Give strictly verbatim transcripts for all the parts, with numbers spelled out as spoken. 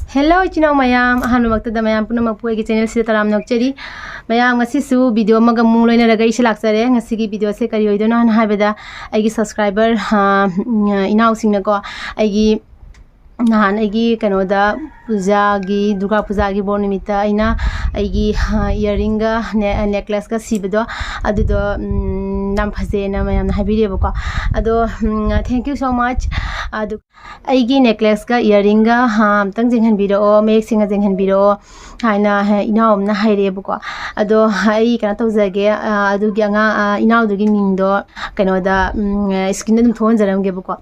Hello, ꯏꯆꯤꯟ ꯏꯅꯥꯎ ꯃꯌꯥꯝ, ꯑꯍꯥꯟꯕꯃꯛꯇꯗ ꯃꯌꯥꯝ ꯄꯨꯝꯅꯃꯛꯄꯨ ꯑꯩꯒꯤ channel ꯁꯤꯗ ꯇꯔꯥꯝꯅ ꯑꯣꯛꯆꯔꯤ꯫ ꯃꯌꯥꯝ, ꯉꯁꯤꯁꯨ video ꯑꯃꯒ ꯑꯃꯨꯛ ꯂꯣꯏꯅꯔꯒ ꯑꯩꯁꯦ ꯂꯥꯛꯆꯔꯦ꯫ ꯉꯁꯤꯒꯤ video ꯁꯦ ꯀꯔꯤ ꯑꯣꯏꯗꯣꯏꯅꯣ ꯍꯥꯏꯅ ꯍꯥꯏꯕꯗ, ꯑꯩꯒꯤ subscriber, ꯑ, ꯎꯝ, ꯏꯅꯥꯎꯁꯤꯡꯅꯀꯣ, ꯑꯩꯒꯤ ꯅꯍꯥꯟ ꯑꯩꯒꯤ ꯀꯩꯅꯣꯗ ꯄꯨꯖꯥꯒꯤ, ꯗꯨꯔꯒꯥ ꯄꯨꯖꯥꯒꯤ ꯕꯣꯔ ꯅꯨꯃꯤꯠꯇ ꯑꯩꯅ ꯑꯩꯒꯤ, ꯑ, earring ꯒ ꯅꯦ-, necklace ꯒ ꯁꯤꯕꯗꯣ, ꯑꯗꯨꯗꯣ, ꯎꯝ, ꯌꯥꯝ ꯐꯖꯩꯅ ꯃꯌꯥꯝꯅ ꯍꯥꯏꯕꯤꯔꯦꯕꯀꯣ꯫ ꯑꯗꯣ, ꯎꯝ, thank you so much꯫ ꯑꯗꯨ ꯑꯩꯒꯤ necklace ꯀ earring ꯒ, ꯍꯥ, ꯑꯝꯇꯪ ꯌꯦꯡꯍꯟꯕꯤꯔꯛꯑꯣ, ꯃꯌꯦꯛ ꯁꯦꯡꯅ ꯌꯦꯡꯍꯟꯕꯤꯔꯛꯑꯣ ꯍꯥꯏꯅ, ꯍꯥ, ꯏꯅꯥꯎ ꯑꯃꯅ ꯍꯥꯏꯔꯛꯑꯦꯕꯀꯣ꯫ ꯑꯗꯣ ꯑꯩ ꯀꯩꯅꯣ ꯇꯧꯖꯒꯦ, ꯑ, ꯑꯗꯨꯒꯤ ꯑꯉꯥꯡ, ꯑ, ꯏꯅꯥꯎꯗꯨꯒꯤ ꯃꯤꯡꯗꯣ ꯀꯩꯅꯣꯗ, ꯎꯝ, screen ꯗ ꯑꯗꯨꯝ ꯊꯣꯛꯍꯟꯖꯔꯝꯒꯦꯕꯀꯣ꯫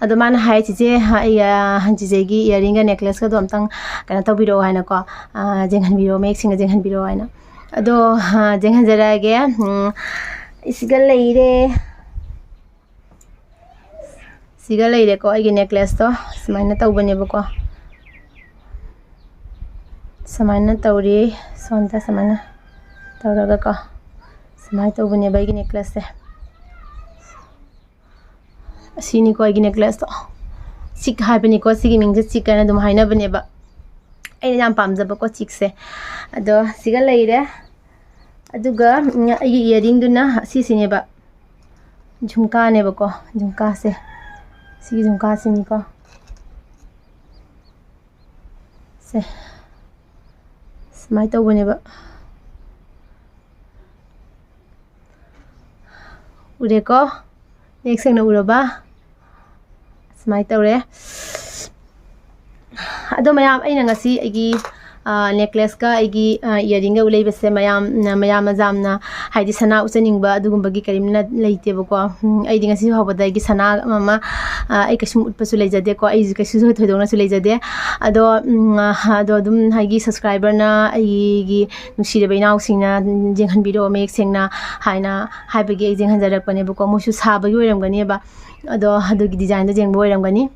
ꯑꯗꯣ ꯃꯥꯅ ꯍꯥꯏ, "ꯆꯦꯆꯦ, ꯑꯩ, ꯑ, ꯆꯦꯆꯦꯒꯤ earring ꯒ necklace ꯀꯗꯣ ꯑꯝꯇꯪ ꯀꯩꯅꯣ ꯇꯧꯕꯤꯔꯛꯑꯣ" ꯍꯥꯏꯅꯀꯣ, ꯑ, ꯌꯦꯡꯍꯟꯕꯤꯔꯛꯑꯣ, ꯃꯌꯦꯛ ꯁꯦꯡꯅ ꯌꯦꯡꯍꯟꯕꯤꯔꯛꯑꯣ ꯍꯥꯏꯅ꯫ ꯑꯗꯣ, ꯑ, ꯌꯦꯡꯍꯟꯖꯔꯛꯑꯒꯦ꯫ ꯎꯝ, ꯁꯤꯒ ꯂꯩꯔꯦ꯫ ꯁꯤꯒ ꯂꯩꯔꯦꯀꯣ, ꯑꯩꯒꯤ necklace ꯇꯣ ꯁꯨꯃꯥꯏꯅ ꯇꯧꯕꯅꯦꯕꯀꯣ꯫ ꯁꯨꯃꯥꯏꯅ ꯇꯧꯔꯤ, ꯁꯣꯝꯗ ꯁꯨꯃꯥꯏꯅ ꯇꯧꯔꯒꯀꯣ, ꯁꯨꯃꯥꯏꯅ ꯇꯧꯕꯅꯦꯕ ꯑꯩꯒꯤ necklace ꯁꯦ꯫ ꯑꯁꯤꯅꯤꯀꯣ ꯑꯩꯒꯤ necklace ꯇꯣ꯫ ꯆꯤꯛ ꯍꯥꯏꯕꯅꯤꯀꯣ, ꯁꯤꯒꯤ ꯃꯤꯡꯁꯦ ꯆꯤꯛ ꯍꯥꯏꯅ ꯑꯗꯨꯝ ꯍꯥꯏꯅꯕꯅꯦꯕ꯫ ꯑꯩꯅ ꯌꯥꯝ ꯄꯥꯝꯖꯕꯀꯣ ꯆꯤꯛꯁꯦ꯫ ꯑꯗꯣ ꯁꯤꯒ ꯂꯩꯔꯦ꯫ ꯑꯗꯨꯒ, ꯎꯝ, ꯑꯩꯒꯤ earring ꯗꯨꯅ ꯑꯁꯤꯁꯤꯅꯦꯕ꯫ ꯖꯨꯝꯀꯥꯅꯦꯕꯀꯣ, ꯖꯨꯝꯀꯥꯁꯦ꯫ ꯁꯤꯒꯤ ꯖꯨꯝꯀꯥꯁꯤꯅꯤꯀꯣ꯫ ꯁꯦ꯫ ꯁꯨꯃꯥꯏꯅ ꯇꯧꯕꯅꯦꯕ꯫ ꯎꯔꯦꯀꯣ? ꯃꯌꯦꯛ ꯁꯦꯡꯅ ꯎꯔꯕ? ꯁꯨꯃꯥꯏꯅ ꯇꯧꯔꯦ꯫ ꯑꯗꯣ ꯃꯌꯥꯝ, ꯑꯩꯅ ꯉꯁꯤ ꯑꯩꯒꯤ, ꯑ, necklace ꯀ ꯑꯩꯒꯤ, ꯑ, earring ꯒ ꯎꯂꯩꯕꯁꯦ ꯃꯌꯥꯝ, ꯃꯌꯥꯝꯅ ꯌꯥꯝꯅ, ꯍꯥꯏꯗꯤ, ꯁꯅꯥ ꯎꯠꯆꯅꯤꯡꯕ ꯑꯗꯨꯒꯨꯝꯕꯒꯤ ꯀꯔꯤꯝꯅ ꯂꯩꯇꯦꯕꯀꯣ꯫ ꯎꯝ, ꯑꯩꯗꯤ ꯉꯁꯤ ꯐꯥꯎꯕꯗ ꯑꯩꯒꯤ ꯁꯅꯥ ꯑꯃ, ꯑ, ꯑꯩ ꯀꯩꯁꯨꯝ ꯎꯠꯄꯁꯨ ꯂꯩꯖꯗꯦꯀꯣ꯫ ꯑꯩꯁꯨ ꯀꯩꯁꯨ ꯊꯣꯏꯗꯣꯛꯅꯁꯨ ꯂꯩꯖꯗꯦ꯫ ꯑꯗꯣ, ꯎꯝ, ꯑ, ꯑꯗꯣ ꯑꯗꯨꯝ ꯑꯩꯒꯤ subscriber ꯅ, ꯑꯩꯒꯤ ꯅꯨꯡꯁꯤꯔꯕ ꯏꯅꯥꯎꯁꯤꯡꯅ ꯌꯦꯡꯍꯟꯕꯤꯔꯛꯑꯣ ꯃꯌꯦꯛ ꯁꯦꯡꯅ ꯍꯥꯏꯅ ꯍꯥꯏꯕꯒꯤ ꯑꯩ ꯌꯦꯡꯍꯟꯖꯔꯛꯄꯅꯦꯕꯀꯣ꯫ ꯃꯣꯏꯁꯨ ꯁꯥꯕꯒꯤ ꯑꯣꯏꯔꯝꯒꯅꯦꯕ꯫ ꯑꯗꯣ ꯑꯗꯨꯒꯤ design ꯗꯣ ꯌꯦꯡꯕ ꯑꯣꯏꯔꯝꯒꯅꯤ꯫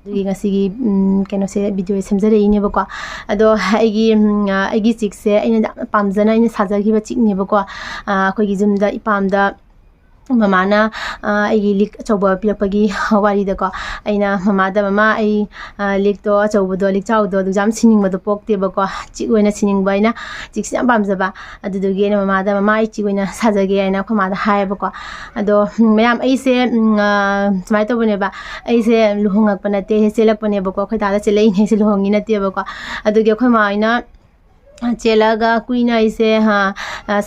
ꯑꯗꯨꯒꯤ ꯉꯁꯤꯒꯤ, ꯎꯝ, ꯀꯩꯅꯣꯁꯦ, video ꯁꯦ ꯁꯦꯝꯖꯔꯛꯏꯅꯦꯕꯀꯣ꯫ ꯑꯗꯣ ꯑꯩꯒꯤ, ꯎꯝ, ꯑꯩꯒꯤ ꯆꯤꯛꯁꯦ ꯑꯩꯅ ꯌꯥꯝꯅ ꯄꯥꯝꯖꯅ ꯑꯩꯅ ꯁꯥꯖꯈꯤꯕ ꯆꯤꯛꯅꯦꯕꯀꯣ꯫ ꯑꯩꯈꯣꯏꯒꯤ ꯌꯨꯝꯗ ꯏꯄꯥꯝꯗ ꯃꯃꯥꯅ ꯑꯩꯒꯤ ꯂꯤꯛ ꯑꯆꯧꯕ ꯄꯤꯔꯛꯄꯒꯤ ꯋꯥꯔꯤꯗꯀꯣ, ꯑꯩꯅ ꯃꯃꯥꯗ, "ꯃꯃꯥ, ꯑꯩ ꯂꯤꯛꯇꯣ ꯑꯆꯧꯕꯗꯣ, ꯂꯤꯛꯆꯥꯎꯗꯣ ꯑꯗꯨ ꯌꯥꯝ ꯁꯤꯅꯤꯡꯕꯗꯣ ꯄꯣꯛꯇꯦꯕꯀꯣ, ꯆꯤꯛ ꯑꯣꯏꯅ ꯁꯤꯅꯤꯡꯕ ꯑꯩꯅ, ꯆꯤꯛꯁꯦ ꯌꯥꯝ ꯄꯥꯝꯖꯕ꯫ ꯑꯗꯨꯗꯨꯒꯤ ꯑꯩꯅ ꯃꯃꯥꯗ, 'ꯃꯃꯥ, ꯑꯩ ꯆꯤꯛ ꯑꯣꯏꯅ ꯁꯥꯖꯒꯦ,' ꯍꯥꯏꯅ ꯑꯩꯈꯣꯏ ꯃꯥꯗ ꯍꯥꯏꯌꯦꯕꯀꯣ꯫ ꯑꯗꯣ ꯃꯌꯥꯝ, ꯑꯩꯁꯦ ꯁꯨꯃꯥꯏꯅ ꯇꯧꯕꯅꯦꯕ, ꯑꯩꯁꯦ ꯂꯨꯍꯣꯡꯉꯛꯄ ꯅꯠꯇꯦ, ꯑꯩꯁꯦ ꯆꯦꯜꯂꯛꯄꯅꯦꯕꯀꯣ꯫ ꯑꯩꯈꯣꯏ ꯗꯥꯗ ꯆꯦꯜꯂꯛꯏꯅꯦ, ꯑꯩꯁꯦ ꯂꯨꯍꯣꯡꯉꯤ ꯅꯠꯇꯦꯕꯀꯣ꯫ ꯑꯗꯨꯒꯤ ꯑꯩꯈꯣꯏ ꯃꯥ ꯍꯣꯏꯅ ꯆꯦꯜꯂꯛꯑꯒ ꯀꯨꯏꯅ ꯑꯩꯁꯦ, ꯍꯥ,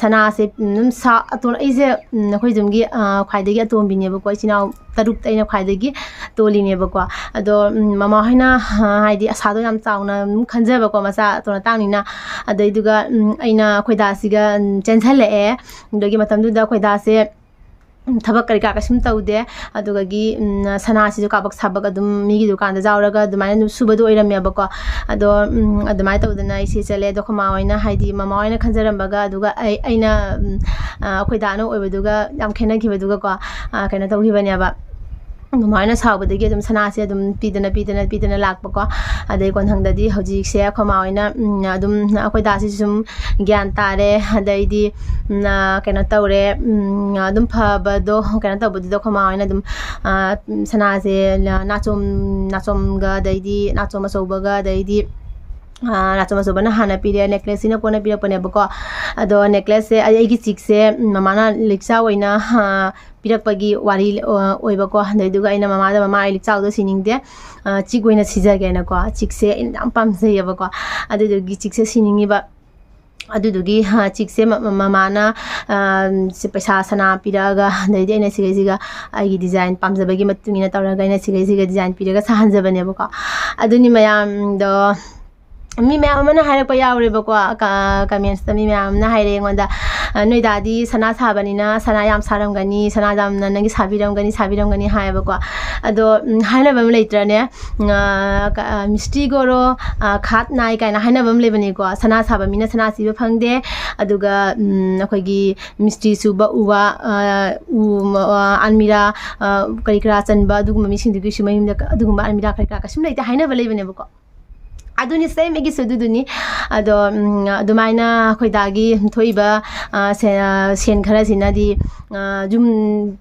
ꯁꯅꯥꯁꯦ ꯑꯗꯨꯝ ꯁꯥ-, ꯑꯇꯣꯟ-, ꯑꯩꯁꯦ, ꯑꯩꯈꯣꯏ ꯌꯨꯝꯒꯤ ꯈ꯭ꯋꯥꯏꯗꯒꯤ ꯑꯇꯣꯝꯕꯤꯅꯦꯕꯀꯣ, ꯏꯆꯤꯟ ꯏꯅꯥꯎ ꯇꯔꯨꯛꯇ ꯑꯩꯅ ꯈ꯭ꯋꯥꯏꯗꯒꯤ ꯇꯣꯜꯂꯤꯅꯦꯕꯀꯣ꯫ ꯑꯗꯣ ꯃꯃꯥ ꯍꯣꯏꯅ, ꯍꯥꯏꯗꯤ, ꯑꯁꯥꯗꯣ ꯌꯥꯝ ꯆꯥꯎꯅ ꯑꯗꯨꯝ ꯈꯟꯖꯕꯀꯣ, ꯃꯆꯥ ꯑꯇꯣꯟ ꯑꯇꯥꯡꯅꯤꯅ꯫ ꯑꯗꯩꯗꯨꯒ ꯑꯩꯅ ꯑꯩꯈꯣꯏ ꯗꯥꯁꯤꯒ ꯆꯦꯟꯁꯜꯂꯛꯑꯦ꯫ ꯑꯗꯨꯒꯤ ꯃꯇꯝꯗꯨꯗ ꯑꯩꯈꯣꯏ ꯗꯥꯁꯦ ꯊꯕꯛ ꯀꯔꯤ ꯀꯔꯥ ꯀꯩꯁꯨꯝ ꯇꯧꯗꯦ꯫ ꯑꯗꯨꯗꯒꯤ ꯁꯅꯥꯁꯤꯁꯨ ꯀꯥꯕꯛ ꯁꯥꯕꯛ ꯑꯗꯨꯝ ꯃꯤꯒꯤ ꯗꯨꯀꯥꯟꯗ ꯌꯥꯎꯔꯒ ꯑꯗꯨꯃꯥꯏꯅ ꯑꯗꯨꯝ ꯁꯨꯕꯗꯣ ꯑꯣꯏꯔꯝꯃꯦꯕꯀꯣ꯫ ꯑꯗꯣ ꯑꯗꯨꯃꯥꯏꯅ ꯇꯧꯗꯅ ꯑꯩꯁꯦ ꯆꯠꯂꯦ꯫ ꯑꯗꯣ ꯑꯩꯈꯣꯏ ꯃꯥ ꯍꯣꯏꯅ, ꯍꯥꯏꯗꯤ, ꯃꯃꯥ ꯍꯣꯏꯅ ꯈꯟꯖꯔꯝꯕꯒ ꯑꯗꯨꯒ ꯑꯩ, ꯑꯩꯅ, ꯑꯩꯈꯣꯏ ꯗꯥꯅ ꯑꯣꯏꯕꯗꯨꯒ ꯌꯥꯝ ꯈꯦꯠꯅꯈꯤꯕꯗꯨꯒꯀꯣ, ꯀꯩꯅꯣ ꯇꯧꯈꯤꯕꯅꯦꯕ꯫ ꯃꯃꯥ ꯍꯣꯏꯅ ꯁꯥꯎꯕꯗꯒꯤ ꯑꯗꯨꯝ ꯁꯅꯥꯁꯦ ꯑꯗꯨꯝ ꯄꯤꯗꯅ, ꯄꯤꯗꯅ, ꯄꯤꯗꯅ ꯂꯥꯛꯄꯀꯣ꯫ ꯑꯗꯩ ꯀꯣꯟꯊꯪꯗꯗꯤ ꯍꯧꯖꯤꯛꯁꯦ ꯑꯩꯈꯣꯏ ꯃꯥ ꯍꯣꯏꯅ ꯑꯗꯨꯝ ꯑꯩꯈꯣꯏ ꯗꯥꯁꯤꯁꯨ ꯁꯨꯝ ꯒ꯭ꯌꯥꯟ ꯇꯥꯔꯦ꯫ ꯑꯗꯩꯗꯤ ꯀꯩꯅꯣ ꯇꯧꯔꯦ, ꯑꯗꯨꯝ ꯐꯕꯗꯣ, ꯀꯩꯅꯣ ꯇꯧꯕꯗꯨꯗ ꯑꯩꯈꯣꯏ ꯃꯥ ꯍꯣꯏꯅ ꯑꯗꯨꯝ ꯁꯅꯥꯁꯦ ꯅꯥꯆꯣꯝ, ꯅꯥꯆꯣꯝꯒ, ꯑꯗꯩꯗꯤ ꯅꯥꯆꯣꯝ ꯑꯆꯧꯕꯒ, ꯑꯗꯩꯗꯤ ꯅꯥꯆꯣꯝ ꯑꯆꯧꯕꯅ ꯍꯥꯟꯅ ꯄꯤꯔꯦ, ꯅꯦꯀ꯭ꯂꯦꯁꯁꯤꯅ ꯀꯣꯟꯅ ꯄꯤꯔꯛꯄꯅꯦꯕꯀꯣ꯫ ꯑꯗꯣ ꯅꯦꯀ꯭ꯂꯦꯁꯁꯦ ꯑꯩ, ꯑꯩꯒꯤ ꯆꯤꯛꯁꯦ ꯃꯃꯥꯅ ꯂꯤꯛꯆꯥꯎ ꯑꯣꯏꯅ ꯄꯤꯔꯛꯄꯒꯤ ꯋꯥꯔꯤ ꯑꯣꯏꯕꯀꯣ꯫ ꯑꯗꯩꯗꯨꯒ ꯑꯩꯅ ꯃꯃꯥꯗ, "ꯃꯃꯥ, ꯑꯩ ꯂꯤꯛꯆꯥꯎꯗꯣ ꯁꯤꯅꯤꯡꯗꯦ, ꯆꯤꯛ ꯑꯣꯏꯅ ꯁꯤꯖꯒꯦꯅꯀꯣ", ꯆꯤꯛꯁꯦ ꯑꯩꯅ ꯌꯥꯝ ꯄꯥꯝꯖꯩꯌꯦꯕꯀꯣ꯫ ꯑꯗꯨꯗꯨꯒꯤ ꯆꯤꯛꯁꯦ ꯁꯤꯅꯤꯡꯉꯤꯕ꯫ ꯑꯗꯨꯗꯨꯒꯤ ꯆꯤꯛꯁꯦ ꯃꯃꯥꯅ ꯄꯩꯁꯥ, ꯁꯅꯥ ꯄꯤꯔꯛꯑꯒ, ꯑꯗꯩꯗꯤ ꯑꯩꯅ ꯁꯤꯈꯩꯁꯤꯒ ꯑꯩꯒꯤ ꯗꯤꯖꯥꯏꯟ ꯄꯥꯝꯖꯕꯒꯤ ꯃꯇꯨꯡ ꯏꯟꯅ ꯇꯧꯔꯒ ꯑꯩꯅ ꯁꯤꯈꯩꯁꯤꯒ ꯗꯤꯖꯥꯏꯟ ꯄꯤꯔꯒ ꯁꯥꯍꯟꯖꯕꯅꯦꯕꯀꯣ꯫ ꯑꯗꯨꯅꯤ ꯃꯌꯥꯝꯗꯣ꯫ ꯃꯤ ꯃꯌꯥꯝ ꯑꯃꯅ ꯍꯥꯏꯔꯛꯄ ꯌꯥꯎꯔꯦꯕꯀꯣ, ꯀ-, ꯀꯃꯦꯟꯁꯇ ꯃꯤ ꯃꯌꯥꯝ ꯑꯃꯅ ꯍꯥꯏꯔꯛꯑꯦ ꯑꯩꯉꯣꯟꯗ, "ꯑ, ꯅꯣꯏ ꯗꯥꯗꯤ ꯁꯅꯥ ꯁꯥꯕꯅꯤꯅ ꯁꯅꯥ ꯌꯥꯝ ꯁꯥꯔꯝꯒꯅꯤ, ꯁꯅꯥ ꯌꯥꯝꯅ ꯅꯪꯒꯤ ꯁꯥꯕꯤꯔꯝꯒꯅꯤ, ꯁꯥꯕꯤꯔꯝꯒꯅꯤ" ꯍꯥꯏꯌꯦꯕꯀꯣ꯫ ꯑꯗꯣ, ꯎꯝ, ꯍꯥꯏꯅꯕ ꯑꯃ ꯂꯩꯇ꯭ꯔꯅꯦ? ꯎꯝ, ꯑ, ꯀ-, ꯑ, "ꯃꯤꯁꯇ꯭ꯔꯤ ꯒꯣꯔꯣ, ꯑ, ꯈꯥꯠ ꯅꯥꯏ" ꯀꯥꯏꯅ ꯍꯥꯏꯅꯕ ꯑꯃ ꯂꯩꯕꯅꯤꯀꯣ꯫ ꯁꯅꯥ ꯁꯥꯕ ꯃꯤꯅ ꯁꯅꯥ ꯁꯤꯕ ꯐꯪꯗꯦ꯫ ꯑꯗꯨꯒ, ꯎꯝ, ꯑꯩꯈꯣꯏꯒꯤ ꯃꯤꯁꯇ꯭ꯔꯤ ꯁꯨꯕ ꯎ ꯋꯥ, ꯑ, ꯎ, ꯑ, ꯑꯜꯃꯤꯔꯥ, ꯑ, ꯀꯔꯤ ꯀꯔꯥ ꯆꯟꯕ ꯑꯗꯨꯒꯨꯝꯕ ꯃꯤꯁꯤꯡꯗꯨꯒꯤꯁꯨ ꯃꯌꯨꯝꯗ ꯀ-, ꯑꯗꯨꯒꯨꯝꯕ ꯑꯜꯃꯤꯔꯥ ꯀꯔꯤ ꯀꯔꯥ ꯀꯩꯁꯨꯝ ꯂꯩꯇꯦ ꯍꯥꯏꯅꯕ ꯂꯩꯕꯅꯦꯕꯀꯣ꯫ ꯑꯗꯨꯅꯤ, same ꯑꯩꯒꯤꯁꯨ ꯑꯗꯨꯗꯨꯅꯤ꯫ ꯑꯗꯣ, ꯎꯝ, ꯑꯗꯨꯃꯥꯏꯅ ꯑꯩꯈꯣꯏ ꯗꯥꯒꯤ ꯊꯣꯛꯏꯕ, ꯑ, ꯁꯦ-, ꯑ, ꯁꯦꯟ ꯈꯔꯁꯤꯅꯗꯤ, ꯑ, ꯌꯨꯝ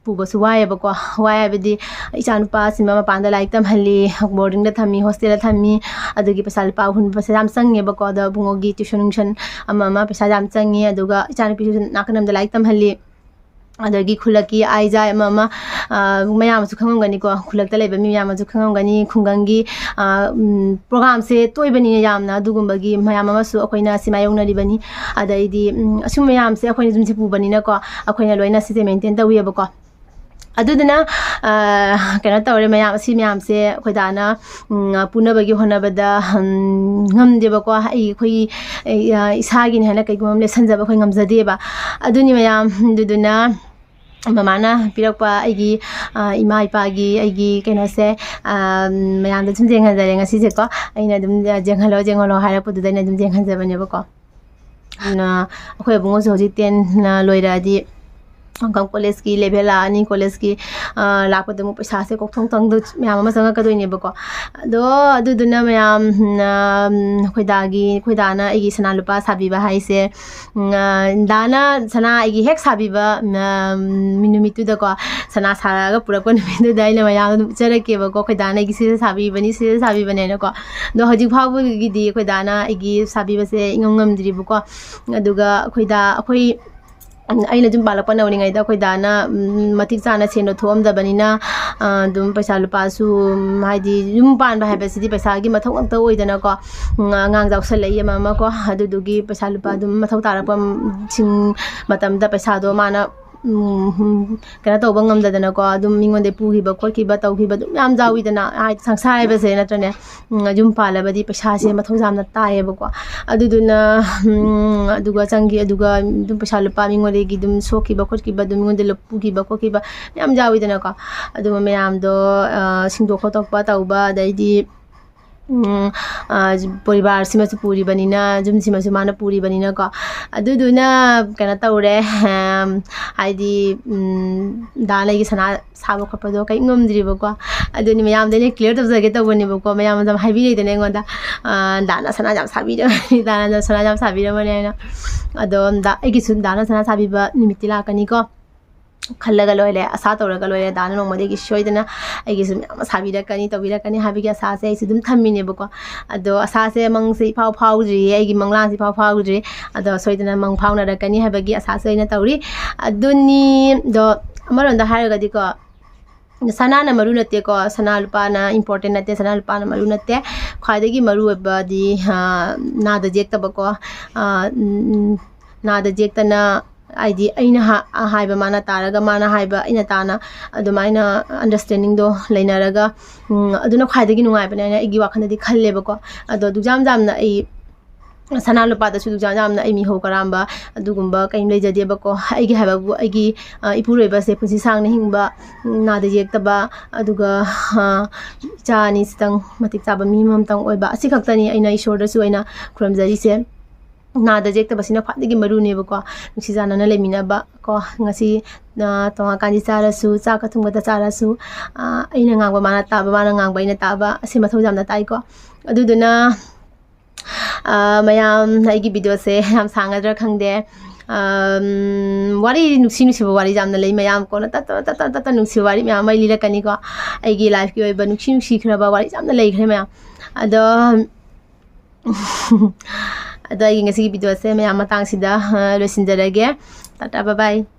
ꯄꯨꯕꯁꯨ ꯋꯥꯏꯑꯦꯕꯀꯣ꯫ ꯋꯥꯏ ꯍꯥꯏꯕꯗꯤ ꯏꯆꯥꯅꯨꯄꯥꯁꯤꯃ ꯃꯄꯥꯟꯗ ꯂꯥꯏꯔꯤꯛ ꯇꯝꯍꯜꯂꯤ, boardingꯗ ꯊꯝꯃꯤ, hostelꯗ ꯊꯝꯃꯤ, ꯑꯗꯨꯒꯤ ꯄꯩꯁꯥ ꯂꯨꯄꯥ ꯍꯨꯟꯕ ꯄꯩꯁꯥ ꯌꯥꯝ ꯆꯪꯉꯦꯕꯀꯣ꯫ ꯑꯗꯣ ꯏꯕꯨꯡꯉꯣꯒꯤ tuition ꯅꯨꯡꯁꯟ ꯑꯃ ꯑꯃ ꯄꯩꯁꯥ ꯌꯥꯝ ꯆꯪꯉꯤ꯫ ꯑꯗꯨꯒ ꯏꯆꯥꯅꯨꯄꯤꯁꯨ ꯅꯥꯀꯟ ꯑꯃꯗ ꯂꯥꯏꯔꯤꯛ ꯇꯝꯍꯜꯂꯤ꯫ ꯑꯗꯒꯤ ꯈꯨꯜꯂꯛꯀꯤ ꯑꯥꯏ ꯖꯥꯏ ꯑꯃ ꯑꯃ, ꯑ, ꯃꯌꯥꯝ ꯑꯃꯁꯨ ꯈꯪꯉꯝꯒꯅꯤꯀꯣ, ꯈꯨꯜꯂꯛꯇ ꯂꯩꯕ ꯃꯤ ꯃꯌꯥꯝ ꯑꯃꯁꯨ ꯈꯪꯉꯝꯒꯅꯤ꯫ ꯈꯨꯡꯒꯪꯒꯤ, ꯑ, ꯎꯝ, programmeꯁꯦ ꯇꯣꯏꯕꯅꯤꯅ ꯌꯥꯝꯅ, ꯑꯗꯨꯒꯨꯝꯕꯒꯤ ꯃꯌꯥꯝ ꯑꯃꯁꯨ ꯑꯩꯈꯣꯏꯅ ꯁꯤ ꯃꯥꯌꯣꯛꯅꯔꯤꯕꯅꯤ꯫ ꯑꯗꯩꯗꯤ, ꯎꯝ, ꯑꯁꯨꯝꯕ ꯃꯌꯥꯝꯁꯦ ꯑꯩꯈꯣꯏꯅ ꯌꯨꯝꯁꯦ ꯄꯨꯕꯅꯤꯅꯀꯣ, ꯑꯩꯈꯣꯏꯅ ꯂꯣꯏꯅ ꯁꯤꯁꯦ maintain ꯇꯧꯋꯦꯕꯀꯣ꯫ ꯑꯗꯨꯗꯨꯅ, ꯑ, ꯀꯩꯅꯣ ꯇꯧꯔꯦ, ꯃꯌꯥꯝ, ꯑꯁꯤ ꯃꯌꯥꯝꯁꯦ ꯑꯩꯈꯣꯏ ꯗꯥꯅ, ꯎꯝ, ꯄꯨꯅꯕꯒꯤ ꯍꯣꯠꯅꯕꯗ, ꯎꯝ, ꯉꯝꯗꯦꯕꯀꯣ꯫ ꯑꯩ, ꯑꯩꯈꯣꯏꯒꯤ, ꯑꯩ, ꯑ, ꯏꯁꯥꯒꯤꯅꯤ ꯍꯥꯏꯅ ꯀꯩꯒꯨꯝꯕ ꯑꯃ ꯂꯦꯞꯁꯟꯖꯕ ꯑꯩꯈꯣꯏ ꯉꯝꯖꯗꯦꯕ꯫ ꯑꯗꯨꯅꯤ ꯃꯌꯥꯝ, ꯑꯗꯨꯗꯨꯅ ꯃꯃꯥꯅ ꯄꯤꯔꯛꯄ ꯑꯩꯒꯤ, ꯑ, ꯏꯃꯥ ꯏꯄꯥꯒꯤ ꯑꯩꯒꯤ ꯀꯩꯅꯣꯁꯦ, ꯑ, ꯃꯌꯥꯝꯗ ꯁꯨꯝ ꯌꯦꯡꯍꯟꯖꯔꯦ ꯉꯁꯤꯁꯦꯀꯣ꯫ ꯑꯩꯅ ꯑꯗꯨꯝ, ꯑ, "ꯌꯦꯡꯍꯜꯂꯣ, ꯌꯦꯡꯍꯜꯂꯣ" ꯍꯥꯏꯔꯛꯄꯗꯨꯗ ꯑꯩꯅ ꯑꯗꯨꯝ ꯌꯦꯡꯍꯟꯖꯕꯅꯦꯕꯀꯣ꯫ ꯑꯗꯨꯅ ꯑꯩꯈꯣꯏ ꯑꯕꯨꯡꯉꯣꯁꯨ ꯍꯧꯖꯤꯛ ten ꯂꯣꯏꯔꯛꯑꯗꯤ ꯀꯣꯂꯦꯖꯀꯤ level ꯂꯥꯛꯑꯅꯤ꯫ ꯀꯣꯂꯦꯖꯀꯤ, ꯑ, ꯂꯥꯛꯄꯗ ꯑꯃꯨꯛ ꯄꯩꯁꯥꯁꯦ ꯀꯣꯛꯊꯣꯡ ꯊꯣꯡꯗ ꯃꯌꯥꯝ ꯑꯃ ꯆꯪꯉꯛꯀꯗꯣꯏꯅꯦꯕꯀꯣ꯫ ꯑꯗꯣ ꯑꯗꯨꯗꯨꯅ ꯃꯌꯥꯝ, ꯑ, ꯑꯩꯈꯣꯏ ꯗꯥꯒꯤ, ꯑꯩꯈꯣꯏ ꯗꯥꯅ ꯑꯩꯒꯤ ꯁꯅꯥ ꯂꯨꯄꯥ ꯁꯥꯕꯤꯕ ꯍꯥꯏꯁꯦ, ꯎꯝ, ꯑ, ꯗꯥꯅ ꯁꯅꯥ ꯑꯩꯒꯤ ꯍꯦꯛ ꯁꯥꯕꯤꯕ, ꯎꯝ, ꯅꯨꯃꯤꯠꯇꯨꯗꯀꯣ, ꯁꯅꯥ ꯁꯥꯔꯛꯑꯒ ꯄꯨꯔꯛꯄ ꯅꯨꯃꯤꯠꯇꯨꯗ ꯑꯩꯅ ꯃꯌꯥꯝꯗ ꯑꯗꯨꯝ ꯎꯠꯆꯔꯛꯀꯦꯕꯀꯣ, "ꯑꯩꯈꯣꯏ ꯗꯥꯅ ꯑꯩꯒꯤ ꯁꯤꯁꯦ ꯁꯥꯕꯤꯕꯅꯤ, ꯁꯤꯁꯦ ꯁꯥꯕꯤꯕꯅꯦꯅꯀꯣ"꯫ ꯑꯗꯣ ꯍꯧꯖꯤꯛ ꯐꯥꯎꯕꯒꯤꯗꯤ ꯑꯩꯈꯣꯏ ꯗꯥꯅ ꯑꯩꯒꯤ ꯁꯥꯕꯤꯕꯁꯦ ꯏꯉꯝ ꯉꯝꯗ꯭ꯔꯤꯕꯀꯣ꯫ ꯑꯗꯨꯒ ꯑꯩꯈꯣꯏ ꯗꯥ, ꯑꯩꯈꯣꯏ, ꯎꯝ, ꯑꯩꯅ ꯌꯨꯝ ꯄꯥꯜꯂꯛꯄ ꯅꯧꯔꯤꯉꯩꯗ ꯑꯩꯈꯣꯏ ꯗꯥꯅ, ꯎꯝ, ꯃꯇꯤꯛ ꯆꯥꯅ ꯁꯦꯟꯗꯣ ꯊꯣꯛꯑꯝꯗꯕꯅꯤꯅ, ꯑ, ꯑꯗꯨꯝ ꯄꯩꯁꯥ ꯂꯨꯄꯥꯁꯨ, ꯎꯝ, ꯍꯥꯏꯗꯤ ꯌꯨꯝ ꯄꯥꯟꯕ ꯍꯥꯏꯕꯁꯤꯗꯤ ꯄꯩꯁꯥꯒꯤ ꯃꯊꯧ ꯉꯥꯛꯇ ꯑꯣꯏꯗꯅꯀꯣ꯫ ꯎꯝ, ꯑꯉꯥꯡ ꯌꯥꯎꯁꯜꯂꯛꯏ ꯑꯃ ꯑꯃꯀꯣ, ꯑꯗꯨꯗꯨꯒꯤ ꯄꯩꯁꯥ ꯂꯨꯄꯥ ꯑꯗꯨꯝ ꯃꯊꯧ ꯇꯥꯔꯛꯄ, ꯎꯝ, ꯁꯤꯡ ꯃꯇꯝꯗ ꯄꯩꯁꯥꯗꯣ ꯃꯥꯅ, ꯎꯝ, ꯎꯝ, ꯀꯩꯅꯣ ꯇꯧꯕ ꯉꯝꯗꯗꯅꯀꯣ, ꯑꯗꯨꯝ ꯃꯤꯉꯣꯟꯗ ꯄꯨꯈꯤꯕ ꯈꯣꯠꯈꯤꯕ ꯇꯧꯈꯤꯕ ꯑꯗꯨꯝ ꯌꯥꯝ ꯌꯥꯎꯋꯤꯗꯅ꯫ ꯍꯥꯏꯗꯤ ꯁꯪꯁꯥꯔ ꯍꯥꯏꯕꯁꯦ ꯅꯠꯇ꯭ꯔꯅꯦ? ꯎꯝ, ꯌꯨꯝ ꯄꯥꯜꯂꯕꯗꯤ ꯄꯩꯁꯥꯁꯦ ꯃꯊꯧ ꯌꯥꯝꯅ ꯇꯥꯏꯌꯦꯕꯀꯣ꯫ ꯑꯗꯨꯗꯨꯅ, ꯎꯝ, ꯑꯗꯨꯒ ꯆꯪꯈꯤ, ꯑꯗꯨꯒ ꯑꯗꯨꯝ ꯄꯩꯁꯥ ꯂꯨꯄꯥ ꯃꯤꯉꯣꯟꯗꯒꯤ ꯑꯗꯨꯝ ꯁꯣꯛꯈꯤꯕ ꯈꯣꯠꯈꯤꯕ, ꯑꯗꯨꯝ ꯃꯤꯉꯣꯟꯗ ꯂꯨꯞ-, ꯄꯨꯈꯤꯕ ꯈꯣꯠꯈꯤꯕ ꯃꯌꯥꯝ ꯌꯥꯎꯋꯤꯗꯅꯀꯣ꯫ ꯑꯗꯨꯝꯕ ꯃꯌꯥꯝꯗꯣ, ꯑ, ꯁꯤꯡꯗꯣꯛ ꯈꯣꯠꯇꯣꯛꯄ ꯇꯧꯕ, ꯑꯗꯩꯗꯤ ꯎꯝ, ꯑ, ꯄꯣꯔꯤꯕꯥꯔꯁꯤꯃꯁꯨ ꯄꯨꯔꯤꯕꯅꯤꯅ, ꯌꯨꯝꯁꯤꯃꯁꯨ ꯃꯥꯅ ꯄꯨꯔꯤꯕꯅꯤꯅꯀꯣ꯫ ꯑꯗꯨꯗꯨꯅ ꯀꯩꯅꯣ ꯇꯧꯔꯦ, ꯑꯝ, ꯍꯥꯏꯗꯤ, ꯎꯝ, ꯗꯥꯅ ꯑꯩꯒꯤ ꯁꯅꯥ ꯁꯥꯕ ꯈꯣꯠꯄꯗꯣ ꯀꯔꯤꯝ ꯉꯝꯗ꯭ꯔꯤꯕꯀꯣ꯫ ꯑꯗꯨꯅꯤ ꯃꯌꯥꯝꯗ ꯑꯩꯅ clear ꯇꯧꯖꯒꯦ ꯇꯧꯕꯅꯦꯕꯀꯣ꯫ ꯃꯌꯥꯝ ꯑꯗꯨꯝ ꯍꯥꯏꯕꯤꯔꯛꯏꯗꯅ ꯑꯩꯉꯣꯟꯗ, ꯑ, "ꯗꯥꯅ ꯁꯅꯥ ꯌꯥꯝ ꯁꯥꯕꯤꯔꯕꯅꯤ, ꯗꯥꯅ ꯁꯅꯥ ꯌꯥꯝ ꯁꯥꯕꯤꯔꯕꯅꯤ" ꯍꯥꯏꯅ꯫ ꯑꯗꯣ ꯗꯥ, ꯑꯩꯒꯤꯁꯨ ꯗꯥꯅ ꯁꯅꯥ ꯁꯥꯕꯤꯕ ꯅꯨꯃꯤꯠꯇꯤ ꯂꯥꯛꯀꯅꯤꯀꯣ꯫ ꯈꯜꯂꯒ ꯂꯣꯏꯔꯦ, ꯑꯁꯥ ꯇꯧꯔꯒ ꯂꯣꯏꯔꯦ꯫ ꯗꯥꯅ ꯅꯣꯡꯃꯗꯤ ꯑꯩꯒꯤ ꯁꯣꯏꯗꯅ ꯑꯩꯒꯤꯁꯨ ꯃꯌꯥꯝ ꯑꯃ ꯁꯥꯕꯤꯔꯛꯀꯅꯤ, ꯇꯧꯕꯤꯔꯛꯀꯅꯤ ꯍꯥꯏꯕꯒꯤ ꯑꯁꯥꯁꯦ ꯑꯩꯁꯨ ꯑꯗꯨꯝ ꯊꯝꯃꯤꯅꯦꯕꯀꯣ꯫ ꯑꯗꯣ ꯑꯁꯥꯁꯦ, ꯃꯪꯁꯦ ꯏꯐꯥꯎ ꯐꯥꯎꯗ꯭ꯔꯤꯌꯦ, ꯑꯩꯒꯤ ꯃꯪꯂꯥꯟꯁꯦ ꯏꯐꯥꯎ ꯐꯥꯎꯗ꯭ꯔꯤ꯫ ꯑꯗꯣ ꯁꯣꯏꯗꯅ ꯃꯪ ꯐꯥꯎꯅꯔꯛꯀꯅꯤ ꯍꯥꯏꯕꯒꯤ ꯑꯁꯥꯁꯦ ꯑꯩꯅ ꯇꯧꯔꯤ꯫ ꯑꯗꯨꯅꯤ꯫ ꯑꯗꯣ ꯑꯃꯔꯣꯝꯗ ꯍꯥꯏꯔꯒꯗꯤꯀꯣ, ꯁꯅꯥꯅ ꯃꯔꯨ ꯅꯠꯇꯦꯀꯣ, ꯁꯅꯥ ꯂꯨꯄꯥꯅ important ꯅꯠꯇꯦ, ꯁꯅꯥ ꯂꯨꯄꯥꯅ ꯃꯔꯨ ꯅꯠꯇꯦ꯫ ꯈ꯭ꯋꯥꯏꯗꯒꯤ ꯃꯔꯨ ꯑꯣꯏꯕꯗꯤ, ꯑ, ꯅꯥꯗ ꯌꯦꯛꯇꯕꯀꯣ, ꯑ, ꯎꯝ, ꯅꯥꯗ ꯌꯦꯛꯇꯅ, ꯍꯥꯏꯗꯤ ꯑꯩꯅ ꯍꯥ-, ꯍꯥꯏꯕ ꯃꯥꯅ ꯇꯥꯔꯒ, ꯃꯥꯅ ꯍꯥꯏꯕ ꯑꯩꯅ ꯇꯥꯅ, ꯑꯗꯨꯃꯥꯏꯅ understandingꯗꯣ ꯂꯩꯅꯔꯒ, ꯎꯝ, ꯑꯗꯨꯅ ꯈ꯭ꯋꯥꯏꯗꯒꯤ ꯅꯨꯡꯉꯥꯏꯕꯅꯦ ꯍꯥꯏꯅ ꯑꯩꯒꯤ ꯋꯥꯈꯜꯗꯗꯤ ꯈꯜꯂꯦꯕꯀꯣ꯫ ꯑꯗꯣ ꯑꯗꯨꯛ ꯌꯥꯝ ꯌꯥꯝꯅ ꯑꯩ ꯁꯅꯥ ꯂꯨꯄꯥꯗꯁꯨ ꯑꯗꯨꯛ ꯌꯥꯝ ꯌꯥꯝꯅ ꯑꯩ ꯃꯤꯍꯧ ꯀꯔꯥꯝꯕ ꯑꯗꯨꯒꯨꯝꯕ ꯀꯔꯤꯝ ꯂꯩꯖꯗꯦꯕꯀꯣ꯫ ꯑꯩꯒꯤ ꯍꯥꯏꯕꯕꯨ ꯑꯩꯒꯤ, ꯑ, ꯏꯄꯨꯔꯣꯏꯕꯁꯦ ꯄꯨꯟꯁꯤ ꯁꯥꯡꯅ ꯍꯤꯡꯕ, ꯎꯝ, ꯅꯥꯗ ꯌꯦꯛꯇꯕ, ꯑꯗꯨꯒ, ꯑ, ꯏꯆꯥ ꯑꯅꯤꯁꯤꯇꯪ ꯃꯇꯤꯛ ꯆꯥꯕ ꯃꯤ ꯑꯃꯃꯝꯇꯪ ꯑꯣꯏꯕ, ꯑꯁꯤ ꯈꯛꯇꯅꯤ ꯑꯩꯅ ꯏꯁꯣꯔꯗꯁꯨ ꯑꯩꯅ ꯈꯨꯔꯨꯝꯖꯔꯤꯁꯦ꯫ ꯅꯥꯗ ꯌꯦꯛꯇꯕꯁꯤꯅ ꯈ꯭ꯋꯥꯏꯗꯒꯤ ꯃꯔꯨꯅꯦꯕꯀꯣ꯫ ꯅꯨꯡꯁꯤ ꯆꯥꯟꯅꯅ ꯂꯩꯃꯤꯟꯅꯕ ꯀꯣ꯫ ꯉꯁꯤ, ꯑ, ꯇꯣꯉꯥꯟꯀꯥꯟꯗꯤ ꯆꯥꯔꯁꯨ, ꯆꯥꯛꯀ ꯊꯨꯝꯒꯗ ꯆꯥꯔꯁꯨ, ꯑ, ꯑꯩꯅ ꯉꯥꯡꯕ ꯃꯥꯅ ꯇꯥꯕ, ꯃꯥꯅ ꯉꯥꯡꯕ ꯑꯩꯅ ꯇꯥꯕ, ꯑꯁꯤ ꯃꯊꯧ ꯌꯥꯝꯅ ꯇꯥꯏꯀꯣ꯫ ꯑꯗꯨꯗꯨꯅ, ꯑ, ꯃꯌꯥꯝ, ꯑꯩꯒꯤ videoꯁꯦ ꯌꯥꯝ ꯁꯥꯡꯒꯗ꯭ꯔꯥ ꯈꯪꯗꯦ꯫ ꯑꯝ, ꯋꯥꯔꯤ ꯅꯨꯡꯁꯤ ꯅꯨꯡꯁꯤꯕ ꯋꯥꯔꯤ ꯌꯥꯝꯅ ꯂꯩ ꯃꯌꯥꯝ, ꯀꯣꯟꯅ ꯇꯞ ꯇꯞ, ꯇꯞ ꯇꯞ, ꯇꯞ ꯇꯞ ꯅꯨꯡꯁꯤꯕ ꯋꯥꯔꯤ ꯃꯌꯥꯝ ꯑꯃ ꯑꯩ ꯂꯤꯔꯛꯀꯅꯤꯀꯣ꯫ ꯑꯩꯒꯤ lifeꯀꯤ ꯑꯣꯏꯕ ꯅꯨꯡꯁꯤ ꯅꯨꯡꯁꯤꯈ꯭ꯔꯕ ꯋꯥꯔꯤ ꯌꯥꯝꯅ ꯂꯩꯈ꯭ꯔꯦ ꯃꯌꯥꯝ꯫ ꯑꯗꯣ, ꯑꯗꯣ ꯑꯩꯒꯤ ꯉꯁꯤꯒꯤ videoꯁꯦ ꯃꯌꯥꯝ ꯃꯇꯥꯡꯁꯤꯗ, ꯑ, ꯂꯣꯏꯁꯤꯟꯖꯔꯒꯦ꯫ Tata, bye bye꯫